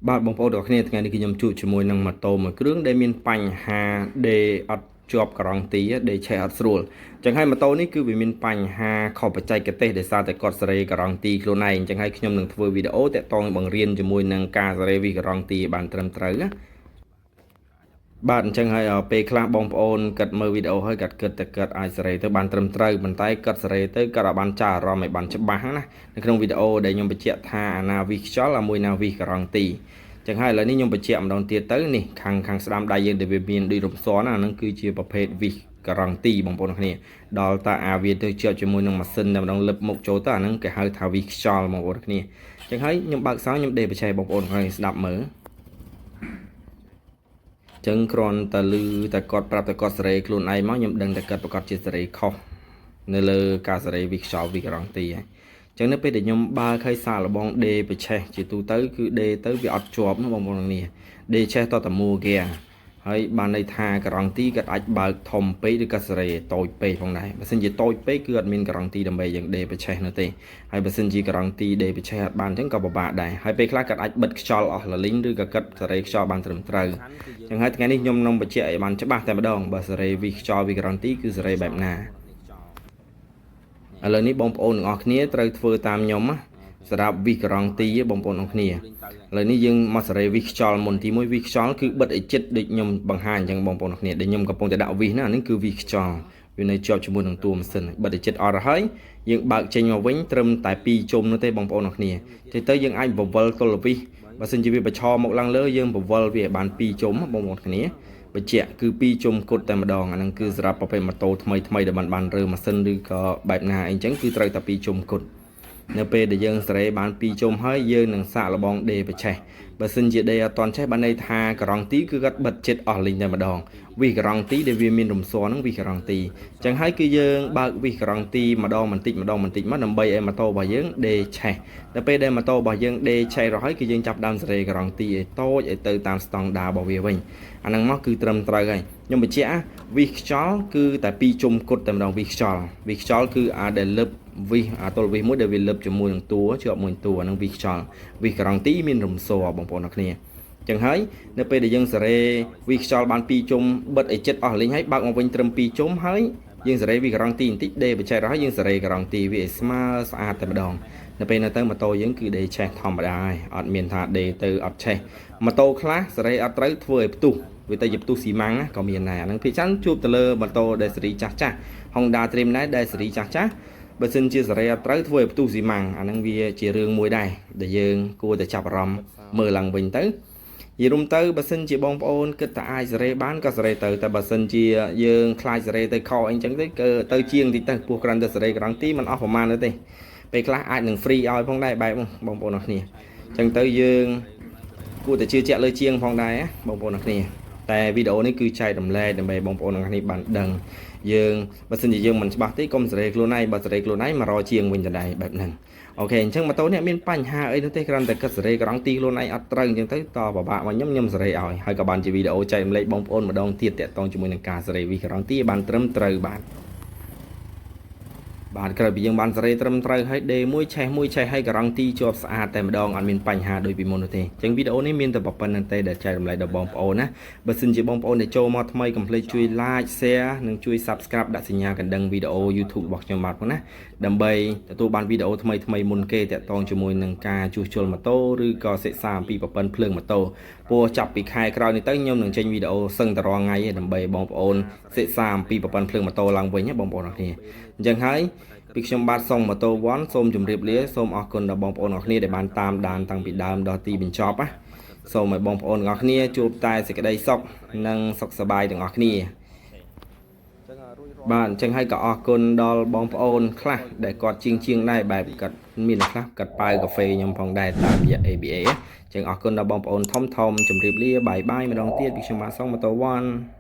បាទបងប្អូនទាំងអស់គ្នាថ្ងៃនេះគឺខ្ញុំជួបជាមួយនឹងម៉ូតូមួយគ្រឿងដែលមានបញ្ហាដេរអត់ជាប់ការ៉ង់ទីដេរឆេះអត់ស្រួលអញ្ចឹងហើយម៉ូតូនេះគឺវាមានបញ្ហាខុសបច្ចេកទេសដោយសារតែគាត់សេរីការ៉ង់ទីខ្លួនឯងអញ្ចឹងហើយខ្ញុំនឹងធ្វើវីដេអូតាក់ទងបង្រៀនជាមួយនឹងការសេរីវីការ៉ង់ទីឲ្យបានត្រឹមត្រូវណាបាទអញ្ចឹងហើយពេលខ្លះបងប្អូនគាត់មើលវីដេអូហើយគាត់គិតតែគាត់អាចសេរីទៅបានត្រឹមត្រូវប៉ុន្តែគាត់សេរីទៅគាត់អាចបានចារអារម្មណ៍ឲ្យបានច្បាស់ណានៅក្នុងវីដេអូដែលខ្ញុំបញ្ជាក់ថាអាណាវិខ្យល់អាមួយណាវិការ៉ង់ទីចឹងហើយឥឡូវនេះខ្ញុំបញ្ជាក់ម្ដងទៀតទៅនេះខាងខាងស្ដាំដៃយើងដែលវាមានដូចរំសណាអាហ្នឹងគឺជាប្រភេទវិសការ៉ង់ទីបងប្អូនគ្នាដល់តាអាវាទៅជាប់ជាមួយនឹងម៉ាស៊ីនតែម្ដងលឹបមុខចូលទៅអាហ្នឹងគេហៅថាវិសខ្យល់បងប្អូនគ្នាចឹងហើយខ្ញុំបើកសោខ្ញុំដេរបច្ចេកបងប្អូនគ្នាស្ដាប់មើលចឹងគ្រាន់តែលឺតែគាត់ប្រាប់តែគាត់សេរីខ្លួនឯងមកខ្ញុំដឹងតែគាត់ប្រកាសជាសេរីខុសនៅលើការសេរីវិខ្យល់វិការ៉ង់ទីហើយចឹងនៅពេលដែលខ្ញុំបើកឲ្យសាកល្បងដេបច្ឆេះជាទូទៅគឺដេទៅវាអត់ជាប់ណាបងប្អូនគ្នាដេឆេះតតមួហ្គាហើយបានន័យថាការ៉ង់ទីគាត់អាចបើកធំពេកឬក៏សេរីតូចពេកផងដែរបើសិនជាតូចពេកគឺអត់មានការ៉ង់ទីដើម្បីយើងដេបច្ឆេះនោះទេហើយបើសិនជាការ៉ង់ទីដេបច្ឆេះអត់បានអញ្ចឹងក៏ពិបាកដែរហើយពេលខ្លះគាត់អាចបិទខ្យល់អស់លលីងឬក៏គាត់សេរីខ្យល់បានត្រឹមត្រូវចឹងហើយថ្ងៃនេះខ្ញុំនឹងបញ្ជាក់ឲ្យបានច្បាស់តែម្ដងបើសេរីវិខ្យល់វិការ៉ង់ទីគឺសេរីបែបណាឥឡូវនេះបងប្អូនទាំងអស់គ្នាត្រូវធ្វើតាមខ្ញុំណាសម្រាប់វិការ៉ង់ទីបងប្អូនទាំងគ្នាឥឡូវនេះយើងមកសេរីវិខ្យល់មុនទី1វិខ្យល់គឺបិទឲ្យចិត្តដូចខ្ញុំបង្ហាញអញ្ចឹងបងប្អូនទាំងគ្នាដែលខ្ញុំកំពុងតែដាក់វិសណានេះគឺវិខ្យល់វានៅជាប់ជាមួយនឹងតួម៉ាស៊ីនបិទឲ្យចិត្តអត់ហើយយើងបើកចេញមកវិញត្រឹមតែ2ជុំនោះទេបងប្អូនទាំងគ្នាទៅទៅយើងអាចបវលទល់វិសបើសិនជាវាប្រឈមមកឡើងលើយើងបវលវាឲ្យបាន2ជុំបងប្អូនគ្នាបញ្ជាក់គឺ2ជុំគត់តែម្ដងអាហ្នឹងគឺសម្រាប់ប្រភេទម៉ូតូថ្មីថ្មីដែលបានបានរើម៉ាស៊ីនឬក៏បែបណាអីចឹងគឺត្រូវតែ2ជុំគត់នៅពេលដែលយើងសេរីបាន2ជុំហើយយើងនឹងសាកល្បងដេបឆេះបើសិនជាដេអត់តន់ឆេះបានន័យថាការ៉ង់ទីគឺគាត់បិទចិត្តអស់លីងតែម្ដងវិសការ៉ង់ទីដែលវាមានរំសហ្នឹងវិសការ៉ង់ទីអញ្ចឹងហើយគឺយើងបើកវិសការ៉ង់ទីម្ដងបន្តិចម្ដងបន្តិចមកដើម្បីឲ្យម៉ូតូរបស់យើងដេឆេះដល់ពេលដែលម៉ូតូរបស់យើងដេឆេះរហើយគឺយើងចាប់ដើមសេរីការ៉ង់ទីឲ្យតូចឲ្យទៅតាមស្តង់ដាររបស់វាវិញអាហ្នឹងមកគឺត្រឹមត្រូវហើយខ្ញុំបញ្ជាក់វិសខ្យល់គឺតែពីរជុំគត់តែម្ដងវិសខ្យល់វិសខ្យល់គឺអាដែលលឹបវិសអាទល់វិសមួយដែលវាលឹបជាមួយនឹងតួជាប់មួយតួអាហ្នឹងវិសខ្យល់វិសការ៉ង់ទីមានរំសបងប្អូនអរគ្នាចឹងហើយនៅពេលដែលយើងសេរីវិខ្យល់បាន2ជុំបិទឲ្យចិត្តអស់លេងហើយបើកមកវិញត្រឹម2ជុំហើយយើងសេរីវិការ៉ង់ទីបន្តិចដេបច្ចេកហើយយើងសេរីការ៉ង់ទីវាឲ្យស្មើស្អាតតែម្ដងនៅពេលនៅទៅម៉ូតូយើងគឺដេឆេះធម្មតាហើយអត់មានថាដេទៅអត់ឆេះម៉ូតូខ្លះសេរីអត់ត្រូវធ្វើឲ្យផ្ទុះវាទៅជាផ្ទុះស៊ីម៉ាំងណាក៏មានដែរអាហ្នឹងភាគច្រើនជួបទៅលើម៉ូតូដែលសេរីចាស់ចាស់ Honda Dream ដែរដែលសេរីចាស់ចាស់បើសិនជាសេរីអត់ត្រូវធ្វើឲ្យផ្ទុះស៊ីម៉ាំងអាហ្នឹងវាជារឿងមួយដែរដែលយើងគួរតែចាប់អារម្មណ៍មើលឡើងវិញទៅនិយាយរួមទៅបើសិនជាបងប្អូនគិតថាអាចសេរីបានក៏សេរីទៅតែបើសិនជាយើងខ្លាចសេរីទៅខអីចឹងទៅគឺទៅជាងតិចទៅពោះក្រាន់តែសេរីក្រង់ទីมันអស់ប្រមាណនោះទេពេលខ្លះអាចនឹង free ឲ្យផងដែរបែបបងប្អូនអរគ្នាចឹងទៅយើងគួរតែជឿជាក់លើជាងផងដែរបងប្អូនអរគ្នាតែវីដេអូនេះគឺចែករំលែកដើម្បីបងប្អូនអរគ្នាបានដឹងយើងបើសិនជាយើងមិនច្បាស់ទេកុំសេរីខ្លួនឯងបើសេរីខ្លួនឯងមករកជាងវិញដដែលបែបហ្នឹង OK អញ្ចឹងម៉ូតូនេះមានបញ្ហាអីនោះទេគ្រាន់តែគិតសេរីក្រង់ទីខ្លួនឯងអត់ត្រូវអញ្ចឹងទៅតពិបាកមកខ្ញុំខ្ញុំសេរីឲ្យហើយក៏បានជាវីដេអូចែករំលែកបងប្អូនម្ដងទៀតតាក់ទងជាមួយនឹងការសេរីវិក្រង់ទីបានត្រឹមត្រូវបាទបាទក្រោយពីយើងបានសេរីត្រឹមត្រូវហើយដេមួយឆេះមួយឆេះហើយការ៉ង់ទីជាប់ស្អាតតែម្ដងអត់មានបញ្ហាដូចពីមុននោះទេអញ្ចឹងវីដេអូនេះមានតែប៉ុណ្្នឹងទេដែលចែករំលែកដល់បងប្អូនណាបើសិនជាបងប្អូនដែលចូលមកថ្មីកុំភ្លេចជួយ like share និងជួយ subscribe ដាក់សញ្ញាកណ្ដឹងវីដេអូ YouTube របស់ខ្ញុំបាទផងណាដើម្បីទទួលបានវីដេអូថ្មីថ្មីមុនគេតាក់ទងជាមួយនឹងការជួសជុលម៉ូតូឬក៏សិក្សាអំពីប្រព័ន្ធភ្លើងម៉ូតូព្រោះចាប់ពីខែក្រោយនេះទៅខ្ញុំនឹងចេញវីដេអូសឹងតែរាល់ថ្ងៃឯងដើម្បីបងប្អូនសិក្សាអំពីប្រព័ន្ធភ្លើងម៉ូតូឡើងវិញណាបងប្អូនអរគ្នាអញ្ចឹងហើយពីខ្ញុំបាទសុងម៉ូតូ1សូមជម្រាបលាសូមអរគុណដល់បងប្អូនអរគ្នាដែលបានតាមដានតាំងពីដើមដល់ទីបញ្ចប់ណាសូមឲ្យបងប្អូនទាំងអស់គ្នាជួបតែសេចក្តីសុខនិងសុខសប្បាយទាំងអស់គ្នាបាទអញ្ចឹងហើយក៏អរគុណដល់បងប្អូនខ្លះដែលគាត់ជាងជាងដែរបែបគាត់មានខ្លះគាត់ប៉ាវកាហ្វេខ្ញុំផងដែរតាមរយៈ ABA អញ្ចឹងអរគុណដល់បងប្អូនធំធំជម្រាបលា bye bye ម្ដងទៀតពីខ្ញុំបាទសុងម៉ូតូ1។